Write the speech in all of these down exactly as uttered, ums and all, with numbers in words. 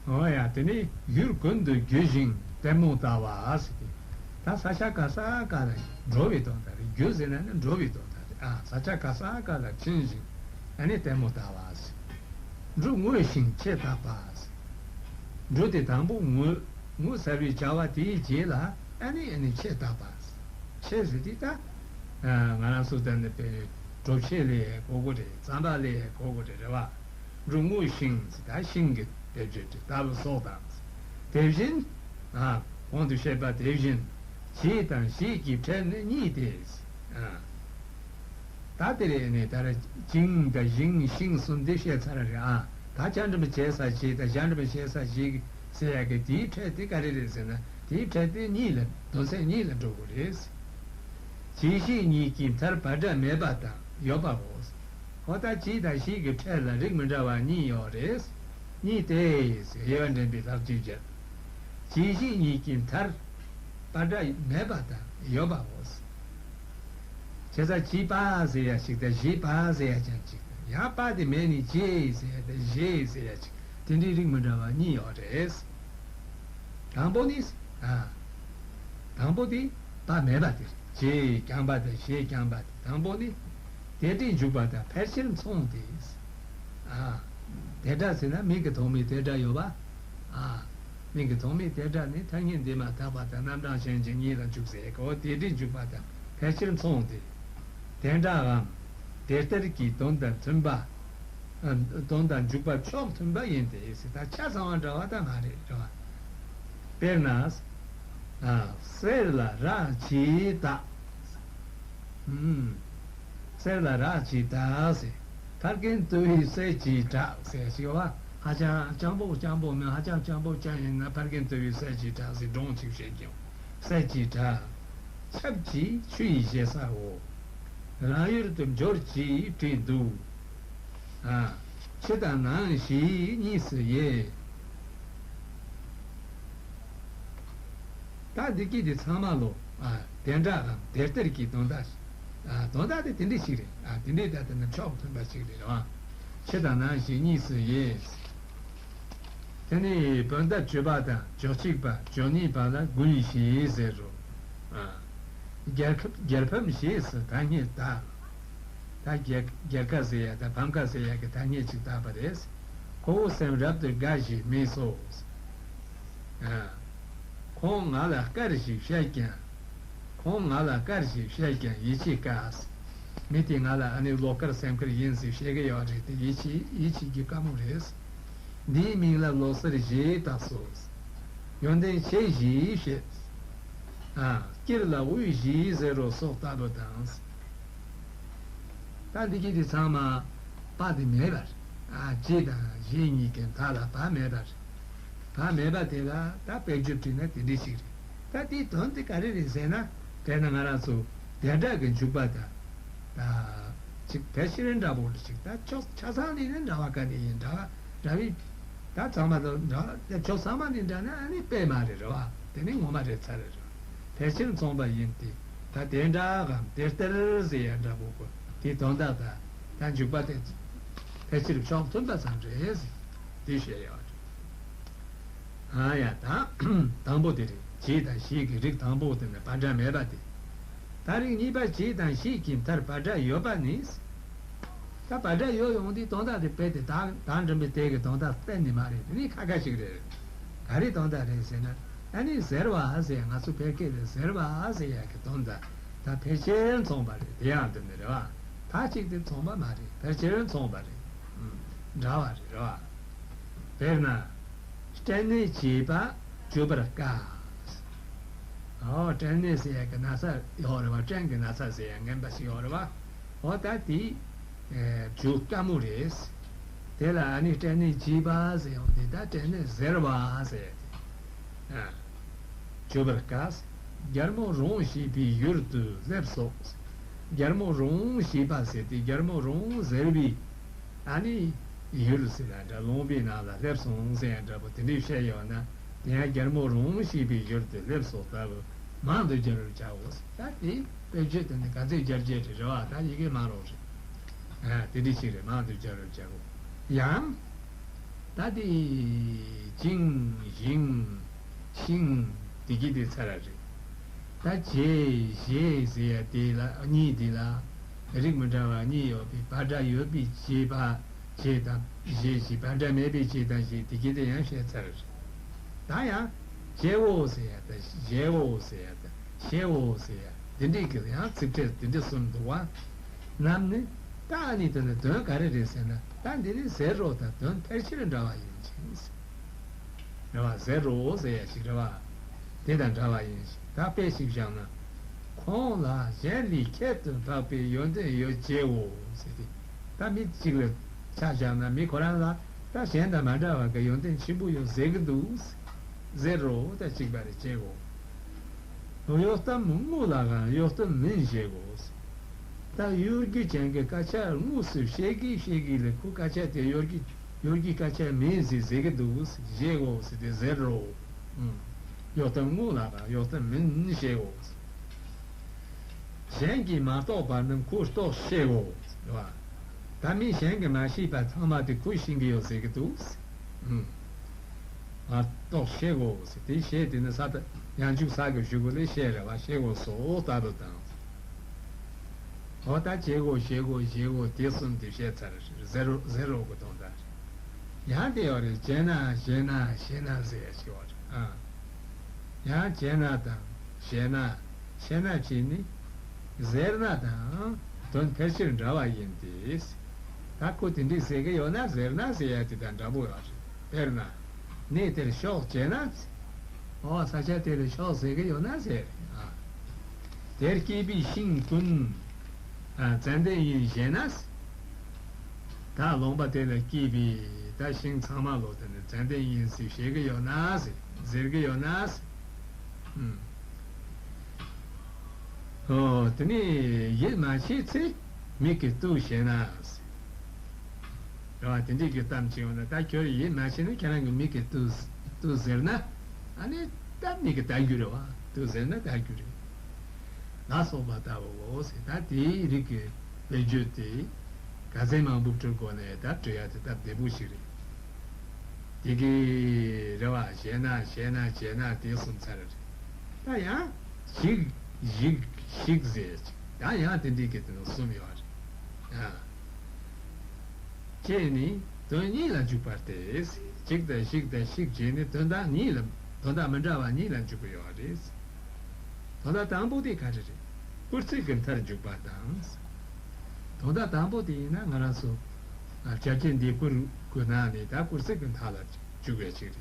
འོ་ཡ། དེ་ནས་ཡུལ་ཀུན་ཏུ་རྒྱུ་ཞིང་ལྟད་མོ་ལྟ་བ་ཟེར་ཏེ། ད་ས་ཆ་ག་ས་ག་ལ་འགྲོ་བའི་དོན་དག་རེད། རྒྱུ་ཟེར་ན་ནི་འགྲོ་བའི་དོན་དག་རེད། ཨ། ས་ཆ་ག་ས་ག་ལ་ཕྱིན་ཞིང་ཨ་ནི་ལྟད་མོ་ལྟ་བ་ཟེར། འབྲུ་བརྔོས་ཤིང་ཆེས་བཏབ་པ་ཟེར། འབྲུ་དེ་དང་པོ་བརྔོས། བརྔོས་ཚར་བའི་བྱ་བ་དེའི་རྗེས་ལ་ཨ་ནི་ཨ་ནི་ཆེས་བཏབ་པ་ཟེར། ཆེས་ཟེར་དུས་ད་ང་རང་ཚོ་ད་ནི་པའི་གྲོ་ཆས་ལ་ཡང་གོ་གི་རེད། རྩམ་པ་ལ་ཡང་གོ་གི་རེད། རེད་བ། འབྲུ་བརྔོས་ཤིང་ཟེར། ད་ཤིང་གི་དེབ་བརྗོད་དེ་ལྟ་བུ་སོགས་དང་། དེ་བཞིན། ཨ། གོང་དུ་བཤད་པ་དེ་བཞིན་བྱས་དང་བྱས་ཀྱི་ཕྲད་ནི་གཉིས་ཏེ། ཨ། ད་དེ་རེད། ནི་ད་རེད། བྱིང་དང་ཞིང་ཤིང་གསུམ་དེ་བཤད་ཚར་རེད། ཨ། ད་བྱ་འགྲེང་བུ་བྱས་ས་བྱས་དང་བྱ་འགྲེང་བུ་བྱས་ས་བྱས་ཟེར་ཡ་གི་དེའི་ཕྲད་དེ་ག་རེ་རེད་ཟེར་ན། དེའི་ཕྲད་དེ་གཉིས་ལ། དོན་ཚན་གཉིས་ལ་འགྲོ་དགོས་རེད། བྱས་ཤིང་གཉིས་ཀྱི་མཐར་བར་སྒྲ་མེད་པ་དང་ཡོད་པའོ། ཧོ། ད་བྱས་དང་བྱས་ཀྱི་ཕྲད་ལ་རིགས་མི་འདྲ་བ་གཉིས་ཡོད་རེད། གཉིས་ཏེ། དབྱེ་བ་འདྲེན་པའི་ལྷག་བཅས་བརྒྱད། བྱས་ཤིང་གཉིས་ཀྱི་མཐར་བར་སྒྲ་མེད་པ་དང་ཡོད་པའོ། བྱས་ཙང་བྱས་པ་ཟེར་ཡ་ཞིག་དང་བྱས་པ་ཟེར་ཡ་ཅན་ཅིག་དང་། ཡང་པ་དེ་མེད་ནས་བྱས་ཟེར་ཡ་དང་བྱས་ཟེར་ཡ་ཅིག། དེ་འདྲའི་རིགས་མི་འདྲ་བ་གཉིས་ཡོད་རེད། དང་པོ་ནི། ཨ། དང་པོ་དེ་པ་མེད་པ་དེ་རེད། བྱས་རྐྱང་པ་དང་བྱས་རྐྱང་པ་དེ། དང་པོ་ནི། དེ་སྒྲས་འཇུག་པ་དང་ཕལ་ཆེར་མཚུངས་ཏེ། ཨ། དེ་སྒྲ་ཟེར་ན་མིང་གི་ཐོག་མའི་དེ་སྒྲ་ཡོད་པ། ཨ། མིང་གི་ཐོག་མའི་དེ་སྒྲ་ནི་ཐ་སྙད་འདས་མ་ཐག་པ་དང་རྣམ་གྲངས་གཞན་གྱི་གཉིས་ལ་འཇུག་ཟེར་གོ། དེ་སྒྲས་འཇུག་པ་དང་ཕལ་ཆེར་མཚུངས་ཏེ། དེ་འདྲའམ། དེ་ལྟར་གྱི་དོན་དང་མཐུན་པ། ཨ། དོན་དང་འཇུག་པ་ཕྱོགས་མཐུན་པ་ཡིན་ཏེ་ཟེར། ད་ཆ་ཚང་བ་འདྲ་བ་ད་མ་རེད། རེད་བ། དཔེར་ན། ཨ། གསེར་ལ་ར་བྱས་བཏགས། ཨུམ། གསེར་ལ་ར་བྱས་བཏགས་ཟེར། ཕར་གྱིན་བཏུ་བའི་གསེར་གྱི་བྲག་ཟེར་ཞིག་བ། ཧ་ཅང་སྤྱང་པོ་སྤྱང་པོ་མིན། ཧ་ཅང་སྤྱང་པོ་ཅན་ཡིན་ན་ཕར་གྱིན་བཏུ་བའི་གསེར་གྱི་བྲག་ཟེར་སྒྲུང་ཅིག་བཤད་ཀྱང་། གསེར་གྱི་བྲག་ཆབ་ཀྱིས་ཆུ་ཡིས་བཞེས་སའོ། རང་ཡུལ་དུ་འབྱོར་ཅིས་བྲིས་འདུག། ཨ། ཕྱི་དང་ནང་ཞེས་གཉིས་སུ་དབྱེ། ད་འདི་སྐད་དེ་ཚང་མ་ལོ། ཨ། དེ་འདྲའམ་དེ་ལྟར་གྱི་དོན་དག། ཨ། དོན་དག་དེ་དེ་འདྲ་ཞིག་རེད། ཨ། དེ་འདྲའི་ད་དེ་ནི་ཕྱོགས་མཐུན་པ་ཞིག་རེད། རེད་བ། ཕྱི་དང་ནང་ཞེས་གཉིས་སུ་དབྱེ། དེ་ནས་བོད་ཟླ་བཅུ་པ་དང་བཅུ་གཅིག་པ་བཅུ་གཉིས་པ་ལ་དགུན་ཞེས་ཟེར་རོ། ཨ། རྒྱལ་ཁབ་རྒྱལ་ཕམ་ཞེས་སུ་ཐ་སྙད་བཏགས། ད་རྒྱལ་རྒྱལ་ཁ་ཟེར་ཡ་དང་ཕམ་ཁ་ཟེར་ཡ་གི་ཐ་སྙད་ཅིག་བཏགས་པ་རེད། ཁོ་བོ་སེམས་རབ་ཏུ་དགའ་ཞིང་མི་གསོ། ཨ། ཁོང་ང་ལ་དཀར་ཞིག་བཤད་ཀྱང་། ཁོང་ང་ལ་དཀར་ཞིག་བཤད་ཀྱང་ཡིད་ཆེས་དཀའ། མི་དེ་ང་ལ་ཨ་ནི་བློ་དཀར་སེམས་དཀར་ཡིན་ཟེར་བཤད་གི་ཡོད་རེད་དེ། ཡིད་ཆེས་ཡིད་ཆེས་ཀྱི་དཀའ་མོ་རེད། འདིའི་མིང་ལ་ལོ་སར་ཞེས་བཏགས་སོ། ཡོན་ཏན་ཆེ་ཞེས་བཤད། ཨ། སྐྱེས་ལ་དབུས་ཞེས་ཟེར་རོ་སོགས་ལྟ་བུ་དང་། ད་འདི་གི་དེ་ཚང་མ་པ་དེ་མེད་པར། ཨ། བྱས་དང་བྱས་གཉིས་ཀྱི་མཐའ་ལ་པ་མེད་པར། པ་མེད་པ་དེ་ལ་ད་དཔེ་བརྗོད་བྲིས་ན་དེ་འདྲ་ཞིག་རེད། ད་དེའི་དོན་དེ་ག་རེ་རེད་ཟེར་ན། དཔེར་ན་ང་རང་ཚོ་དེ་སྒྲ་གི་འཇུག་པ་དང་། ད་ཅིག་ཕལ་ཆེར་འདྲ་པོ་ཞིག། ད་ཕྱོགས་ཆ་ཚང་ནས་ནི་འདྲ་བ་ག་ནས་ཡིན། འདྲ་བ་འདྲ་བའི། ད་ཚང་མ་དང་འདྲ་བ། ད་ཕྱོགས་ཚང་མ་ནས་འདྲ་ན་ཨ་ནི་དཔེ་མ་རེད། རེད་བ། དེ་ནི་ངོ་མ་རེད་ཚར་རེད། རེད་བ། ཕལ་ཆེར་མཚུངས་པ་ཡིན་ཏེ། ད་དེ་འདྲའམ་དེ་ལྟར་ཟེར་ཡ་འདྲ་པོ་གོ། དེའི་དོན་དག་ད་ད་འཇུག་པ་དེ་ཕལ་ཆེར་ཕྱོགས་མཐུན་པ་ཙམ་རེད་ཟེར། དེ་བཤད་ཡོད་རེད། ཨ་ཡ། ད་དང་པོ་དེ་རེད། བྱས་དང་བྱས་ཀྱི་རིགས་དང་པོ་དེ་ནི་བར་སྒྲ་མེད་པ་སྟེ། ད་རིགས་གཉིས་པ་བྱས་དང་བྱས་ཀྱི་མཐར་བར་སྒྲ་ཡོད་པ་ནི། ད་བར་སྒྲ་ཡོད་ཡོང་དུས་དོན་དག་དེ་རྦད་དེ་ད་ད་འགྲིམ་པའི་དེ་གི་དོན་དག་གཏན་ནས་མ་རེད། དེ་ནི་ཁ་ཁ་ཞིག་རེད། ག་རེ་དོན་དག་རེད་ཟེར་ན། ཨ་ནི་ཟེར་བ་ཟེར་ཡ། ང་ཚོ་བོད་སྐད་ལ་ཟེར་བ་ཟེར་ཡ་གི་དོན་དག་ད་ཕལ་ཆེར་མཚུངས་པ་རེད། དེ་ཡང་དེ་ནི་རེད་བ། ད་གཅིག་དེ་མཚུངས་པ་མ་རེད། ཕལ་ཆེར་མཚུངས་པ་རེད། ཨུམ། འདྲ་བ་རེད། རེད་བ། དཔེར་ན། སྐྲན་ནད་བྱས་པ་བཅོས་པར་དཀའ། ཨོ། སྐྲན་ནད་ཟེར་ཡ་གི་ན་ཚ་ཡོད་རེད་བ། སྐྲན་གྱི་ན་ཚ་ཟེར་ཡ་ངན་པ་ཞིག་ཡོད་རེད་བ། ཨོ། ད་དེ་བཅོས་དཀའ་མོ་རེད། དེ་ལ་ཨ་ནི་སྐྲན་ནད་བྱས་པ་ཟེར་ཡོང་དུས་ད་སྐྲན་ནད་གཟེར་བ་ཟེར་ཡ་དེ། ཨ། བཅོས་པར་དཀའ། རྒྱལ་མོ་རོང་ཞེས་པའི་ཡུལ་དུ་སླེབས་སོ། རྒྱལ་མོ་རོང་ཞེས་པ་ཟེར་དུས་རྒྱལ་མོ་རོང་ཟེར་བའི་ཨ་ནི་ཡུལ་ཟེར་ན་འདྲ། ལུང་པའི་ནང་ལ་སླེབས་སོང་ཟེར་ཡ་འདྲ་པོ་དེ་འདྲའི་བཤད་ཡོད་ན། དེ་ཡང་རྒྱལ་མོ་རོང་ཞེས་པའི་ཡུལ་དུ་སླེབས་སོ་ལྟ་བུ་མང་དུ་སྦྱར་བར་བྱའོ། ད་དེ་དཔེ་བརྗོད་དེ་ནི་ག་ཚོད་སྦྱར་བྱས་རེད། རེད་བ། ད་ཡི་གེ་མང་རོགས་རེད། ཨ། དེ་འདྲ་ཞིག་རེད། མང་དུ་སྦྱར་བར་བྱའོ། ཡང་། ད་དེ་ ཤིང་། ཞིང་། ཤིང་། དེ་གི་དེ་ཚར་རེད། ད་བྱེད། བྱེད་ཟེར་ཡ་དེ་ལ་གཉིས་དེ་ལ་རིགས་མི་འདྲ་བ་གཉིས་ཡོད་པས། བ་སྒྲ་ཡོད་པའི་བྱེད་པ་བྱེད་དང་བྱེད་བྱེད། བ་སྒྲ་མེད་པའི་བྱེད་དང་བྱེད། དེ་གི་དེ་ཡང་བཤད་ཚར་རེད། ད་ཡང་བྱེད་འོ་ཟེར་ཡ་དང་བྱེད་འོ་ཟེར་ཡ་དང་བྱེད་འོ་ཟེར་ཡ་དེ་འདྲའི་གི་ཡང་ཚིག་ཕྲད་དེ་འདྲ་གསུམ་འདུག་བ། རྣམས་ནི། ད་ཨ་ནི་དེ་ནི་དོན་ག་རེ་རེད་ཟེར་ན། ད་འདི་ནི་ཟེར་རོ་དང་དོན་ཕལ་ཆེར་འདྲ་བ་ཡིན་ཅིང་། རེད་བ། ཟེར་རོ་ཟེར་ཡ་ཞིག་རེད་བ། དེ་དང་འདྲ་བ་ཡིན་ཞིང་། ད་དཔེ་ཞིག་བཞག་ན། ཁོང་ལ་གཞན་ལས་ཁྱད་དུ་འཕགས་པའི་ཡོན་ཏན་ཡོད་ཅེའོ་ཟེར་ཏེ། ད་མི་གཅིག་ལ་ཆ་བཞག་ན་མི་ཁོ་རང་ལ་ད་གཞན་དང་མ་འདྲ་བ་གི་ཡོན་ཏན་ཆེན་པོ་ཡོད་ཟེར་གི་འདུག། ཟེར་རོ་ད་གཅིག་པ་རེད་ཅེའོ། གཡོ་གཏམ་དངོས་ལའང་གཡོ་གཏམ་མིན་ཞེས་གོ། ད་གཡོ་སྒྱུ་ཅན་གྱི་སྐད་ཆ་དངོས་སུ་བཤད་གི་བཤད་གི་ལ་ཁོ་སྐད་ཆ་དེ་གཡོ་སྒྱུ་གཡོ་སྒྱུའི་སྐད་ཆ་མིན་ཟེར་ཟེར་གི་འདུག། ཞེས་གོ་ཟེར་ཏེ་ཟེར་རོ། གཡོ་གཏམ་དངོས་ལའང་གཡོ་གཏམ་མིན་ཞེས་གོ། གཞན་གྱིས་མ་རྟོགས་པ་རྣམས་ཁོས་རྟོགས་ཞེས་གོ། ད་མི་གཞན་གྱིས་མ་ཤེས་པ་ཚང་མ་དེ་ཁོས་ཤེས་གི་ཡོད་ཟེར་གི་འདུག། ཨ། རྟོགས་ཤེས་གོ་ཟེར། དེ་ཤེས་དེ་ནི་ས་ད་ཡང་འཇུག་ས་གི་གཞུག་གུ་ལས་ཤེས་རེད་བ། ཤེས་གོ་སོ་ལྟ་བུ་དང་། འོ་ད་བྱེད་གོ་ཞེས་གོ་ཞེས་གོ་དེ་གསུམ་དེ་བཤད་ཚར་རེད། ཟེར་རོ་ཟེར་རོ་གི་དོན་དག་རེད། ཡང་དེ་ཡོད་རེད། བྱས་ན་བྱས་ན་བྱས་ན་ཟེར་ཡ་ཞིག་ཡོད་རེད། ཨ། ཡང་བྱས་ན་དང་བྱས་ན། བྱས་ན་བྱས་ནི། ཟེར་ན་དང་དོན་ཕལ་ཆེར་འདྲ་བ་ཡིན་ཏེ། ད་ཁོ་དེ་འདྲས་ཟེར་གི་ཡོད་ན་ཟེར་ན་ཟེར་ཡ་དེ་དང་འདྲ་པོ་ཡོད་རེད། དཔེར་ན། གནས་དེར་ཤོག་ཅེ་ན། འོ་ས་ཆ་དེ་ལ་ཤོག་ཟེར་གི་ཡོད་ན་ཟེར། ཨ། དེར་སྐྱེས་པའི་ཤིང་ཀུན། ཨ། ཙན་དན་ཡིན་ཞེ་ན། ད་ལུང་པ་དེ་ལ་སྐྱེས་པའི་ད་ཤིང་ཚང་མ་ལོ་དེ་ནི་ཙན་དན་ཡིན་ཟེར་བཤད་གི་ཡོད་ན་ཟེར་ཟེར་གི་ཡོད་ན་ཟེར། ཨོ། དེ་ནས་ཡིད་མ་ཆེས་ཚེ་མིག་གིས་བཏུལ་ཞེ་ན། རེད་བ། དེ་འདྲའི་གི་གཏམ་བྱས་ཡོང་ན། ད་ཁྱོད་ཡིད་མ་ཆེས་ན་ཁྱེད་རང་གི་མིག་གིས་བཏུལ་བཏུལ་ཟེར་ན། ཨ་ནི་ད་མིག་གིས་ལྟ་རྒྱུ་རེད་བ། བཏུལ་ཟེར་ན་ལྟ་རྒྱུ་རེད། ལ་སོགས་པ་ལྟ་བུའོ་ཟེར། ད་དེའི་རིགས་ཀྱི་དཔེ་བརྗོད་དེ་ག་ཚད་མང་པོ་བྲི་དགོས་ནའི་ད་བྲི་ཡ་དེ་སྟབས་བདེ་པོ་ཞིག་རེད། དེ་གི་རེ་བ་བྱས་ན་བྱས་ན་བྱས་ན་དེ་གསུམ་ཚར་རེད། ད་ཡང་ཞིག་ཞིག་ཞིག་ཟེར་ཅིག། ད་ཡང་དེ་འདྲའི་གི་དེ་ནི་གསུམ་ཡོད་རེད། ཨ། ཅེས་ནི་དོན་གཉིས་ལ་འཇུག་པ་སྟེ། ཞིག་དང་ཞིག་དང་ཞིག་ཅེས་ནི་དོན་དག་གཉིས་ལ། དོན་དག་མི་འདྲ་བ་གཉིས་ལ་འཇུག་གི་ཡོད་རེད། དོན་དག་དང་པོ་དེ་ག་རེ་རེད། སྐུལ་ཚིག་གི་མཐར་འཇུག་པ་དང་། དོན་དག་དང་པོ་དེ་ཡིན་ན་ང་རང་ཚོ་ཨ་བྱ་བྱེད་འདས་སྐུལ་གྱི་ནང་ནས་ད་སྐུལ་ཚིག་གི་མཐའ་ལ་འཇུག་པའི་ཚིག་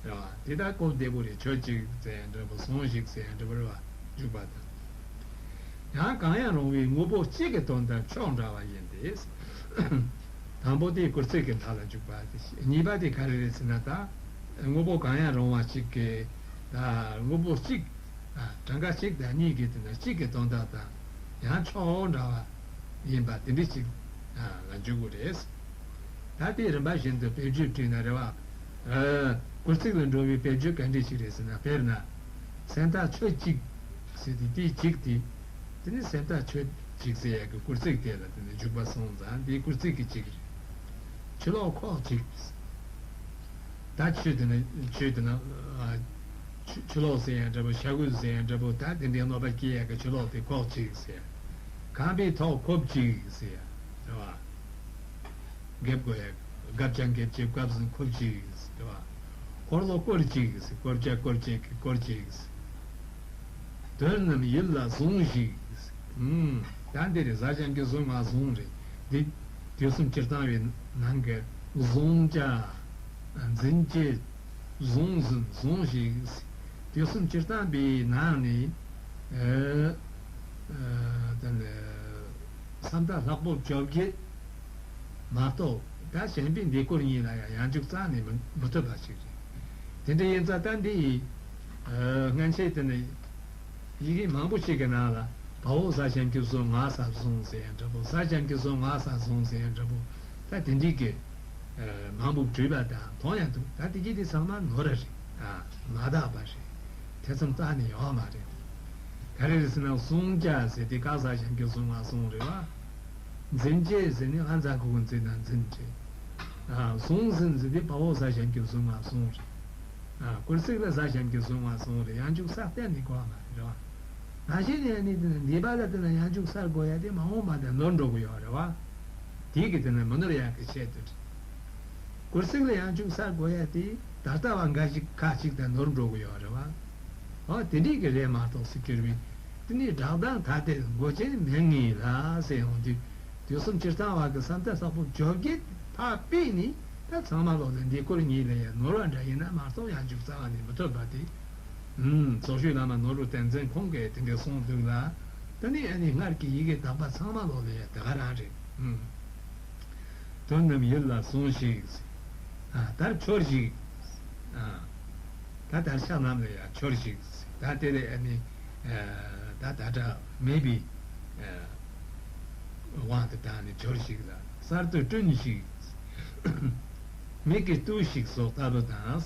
རེད། རེད་བ། དེ་ད་གོ་བདེ་པོ་རེད། ཁྱོད་ཅིག་ཟེར་ཡང་འདྲ་པོ། སོང་ཞིག་ཟེར་ཡང་འདྲ་པོ་རེད་བ། འཇུག་པ་དང་། ཡང་གང་ཡང་རུང་བའི་དངོས་པོ་གཅིག་གི་དོན་དམ་ཕྱོགས་འདྲ་བ་ཡིན་ཏེ། དང་པོ་དེ་སྐུལ་ཚིག་གི་མཐའ་ལ་འཇུག་པ་སྟེ། གཉིས་པ་དེ་ག་རེ་རེད་ཟེར་ན། ད་དངོས་པོ་གང་ཡང་རུང་བ་གཅིག་གི། ད་དངོས་པོ་གཅིག་ཨ། གྲངས་ཀ་གཅིག་དང་གཉིས་ཀྱི་དེ་ན་གཅིག་གི་དོན་དག་དང་ཡང་ཕྱོགས་འདྲ་བ་ཡིན་པ་དེ་འདྲ་གཅིག་ལ་འཇུག་དགོས་རེད། ད་དེ་རིམ་པ་བཞིན་དུ་དཔེ་བརྗོད་བྲིས་ན་རེད་བ། ཨ། སྐུལ་ཚིག་ལ་འགྲོ་བའི་དཔེ་བརྗོད་ག་འདྲ་ཞིག་རེད་ཟེར་ན། དཔེར་ན། སེམས་ཐག་ཆོད་ཅིག་ཟེར་ཏེ་དེའི་ཅིག་དེ། དེ་ནི་སེམས་ཐག་ཆོད་ཅིག་ཟེར་ཡག་གི་སྐུལ་ཚིག་དེ་ལ་དེ་ནི་འཇུག་པ་སོང་ཙང་དེའི་སྐུལ་ཚིག་གི་ཅིག་རེད། ཕྱི་ལོགས་ཁོག་ཅིག། ད་ཆུ་དེ་ན་ཆུ་དེ་ན་ཨ། ཆུ་ཆུ་ལོག་ཟེར་ཡང་འདྲ་པོ། བྱ་རྒོད་ཟེར་ཡང་འདྲ་པོ། ད་དེ་འདྲའི་གནོད་པ་སྐྱེལ་ཡག་གི་ཆུ་ལོག་དེ་ཁོག་ཅིག་ཟེར། ཁང་པའི་ཐོག་ཁོབ་ཅིག་ཟེར་ཡ་རེད་བ། འགེབས་དགོས་ཡག་འགབ་ཅིང་འགེབས་ཅིང་བཀབ་ཟིན་ཁོབ་ཅིག་ཟེར་བ། འཁོར་ལོ་བསྐོར་ཅིག་ཟེར། བསྐོར་བྱ་བསྐོར་བྱེད་ཀྱི་བསྐོར་ཅིག་ཟེར། དོན་རྣམས་ཡིད་ལ་ཟུངས་ཤིག་ཟེར། ཨུམ། ད་འདི་རེད། བཟའ་བྱ་འགྱུར་བཟུང་ང་ཟུངས་རེད། འདི་དུས་གསུམ་སྤྱིར་བཏང་བའི་ནང་གི་བཟུང་བྱ། འཛིན་བྱེད། ཟུངས་ཟིན་ཟུངས་ཤིག། དུས་གསུམ་སྤྱིར་བཏང་པའི་ནང་ནས། ཨ། ཨ། དེ་ནས་ས་མཐའ་ལྷག་པོ་བཅོ་བརྒྱད་མ་གཏོགས། ད་གཞན་པའི་འདས་སྐུལ་གཉིས་ལ་ཡང་ཡང་འཇུག་རྩ་ནས་མི་མི་ཐུབ་པ་ཞིག་རེད། དེ་འདྲ་ཡིན་ཙང་ད་འདི་ཡི། ཨ། སྔན་ཆད་དེ་ནས་ཡི་གེ་མང་པོ་ཞིག་གི་ནང་ལ་བའོ་ཟ་ཞབས་ཀྱུ་བཟུང་ང་ཟ་བཟུང་ཟེར་ཡང་འདྲ་པོ། ཟ་ཞབས་ཀྱུ་བཟུང་ང་ཟ་བཟུང་ཟེར་ཡང་འདྲ་པོ། ད་དེ་འདྲའི་གི་མང་པོ་བྲིས་པ་དང་མཐོང་ཡང་འདུག། ད་དེ་གི་དེ་ཚང་མ་ནོར་ར་རེད། ཨ། མ་དག་པ་རེད། ཐེ་ཚོམ་རྩ་ནས་ཡོད་མ་རེད། ག་རེ་རེད་ཟེར་ན། བཟུང་བྱ་ཟེར་དེ་ག་ཟ་ཞབས་ཀྱུ་བཟུང་ང་བཟུང་རེད་བ། འཛིན་བྱེད་ཟེར་ནི་ཨ་ཛ་གུ་གུ་འཛིན་ན་འཛིན་བྱེད། ཨ། ཟུངས་ཟིན་ཟེར་དེ་བའོ་ཟ་ཞབས་ཀྱུ་བཟུང་ང་ཟུངས་རེད། ཨ། སྐུལ་ཚིག་ལ་གཟའ་ཞབས་ཀྱིས་བཟུང་བ་སོང་རེད། ཡང་འཇུག་ས་གཏན་ནས་དགོས་པ་མ་རེད་བ། ནང་བཞིན་ཡང་ནི་དེ་ནི་འདས་པ་ལ་དེ་ན་ཡང་འཇུག་སར་དགོས་ཡ་དེ་མ་འོངས་པ་དང་ནོར་འགྲོ་གི་ཡོད་རེད་བ། དེའི་གི་དེ་ན་མི་ནོར་ཡག་གི་ཆེད་དུ་རེད། སྐུལ་ཚིག་ལ་ཡང་འཇུག་སར་དགོས་ཡ་དེ་ད་ལྟ་བ་འགའ་ཞིག་ཁ་ཅིག་དང་ནོར་འགྲོ་གི་ཡོད་རེད་བ། ཨོ་དེ་འདྲའི་གི་རེད་མ་གཏོགས་སུ་གྱུར་བའི་དེ་ནི་སྒྲ་གདངས་ཐ་དད་མགོ་ཅན་མེད་ངེས་ལ་ཟེར་ཡོང་དུས། དུས་གསུམ་སྤྱིར་བཏང་བ་གི་བསམ་གཏན་བསགས་ཕོ་བཅོ་བརྒྱད་ཕར་ཕུད་ནས་ད་ཚང་མ་ལོག་ལ་འདི་སྐོར་གཉིས་ལ་ཡང་ནོར་བ་འདྲ་ཡིན་ན་མ་གཏོགས་ཡང་འཇུག་རྩ་བ་ནས་མི་ཐུབ་པ་དེ། ཨུམ། ཚོགས་ཞུགས་བླ་མ་ནོར་བུ་བསྟན་འཛིན་ཁོང་གིས་དེ་འདྲ་གསུངས་འདུག་ལ། ད་ནི་ཨ་ནི་སྔར་གྱི་ཡི་གེ་དག་པ་ཚང་མ་ལོག་ལ་ཡང་དེ་ག་རང་རེད། ཨུམ། དོན་རྣམས་ཡིད་ལ་ཟུངས་ཤིག། ཨ། དར་འཕྱོར་ཞིག། ཨ། ད་དར་ཤ་རྣམས་ལ་ཡང་འཕྱོར་ཞིག། ད་དེ་ལས་ཨ་ནི། ཨ། ད་ད་དྲག་མེད་པའི། ཨ། དབང་དུ་བཏང་ནས་འཕྱོར་ཞིག་ལ་གསར་དུ་བསྐྲུན་ཞིག། མིག་གིས་བཏུལ་ཞིག་སོགས་ལྟ་བུ་དང་།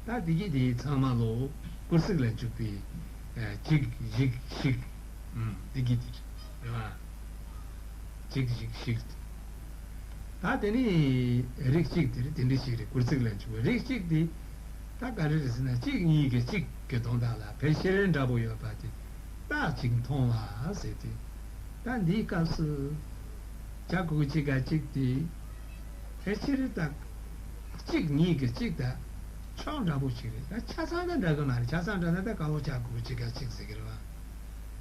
ད་འདི་གི་དེ་ཚང་མ་ལོ་སྐུལ་ཚིག་ལ་འཇུག་པའི། ཨ། གཅིག་ཞིག་ཞིག། ཨུམ། འདི་གི་དེ་རེད་བ། གཅིག་ཞིག་ཞིག། ད་དེ་ནི་རིགས་གཅིག་དེ་རེད། དེ་འདྲ་ཞིག་རེད། སྐུལ་ཚིག་ལ་འཇུག་པའི་རིགས་གཅིག་དེ་ད་ག་རེ་རེད་ཟེར་ན། གཅིག་གཉིས་ཀྱི་གཅིག་གི་དོན་དག་ལ་ཕལ་ཆེར་འདྲ་པོ་ཡོད་པ་དེ། རྟགས་གཅིག་མཐོང་བ་ཟེར་དུས། ད་འདིའི་སྐབས་སུ་ཇ་གུ་གུ་གཅིག་ག་གཅིག་དེ་ཕལ་ཆེར་ད་གཅིག་གཉིས་ཀྱི་གཅིག་དང་ཕྱོགས་འདྲ་པོ་ཞིག་རེད། ད་ཆ་ཚང་ད་འདྲ་གི་མ་རེད། ཆ་ཚང་འདྲ་ན་ད་ཀ་བོ་ཇ་གུ་གུ་གཅིག་ག་གཅིག་ཟེར་གི་རེད་བ།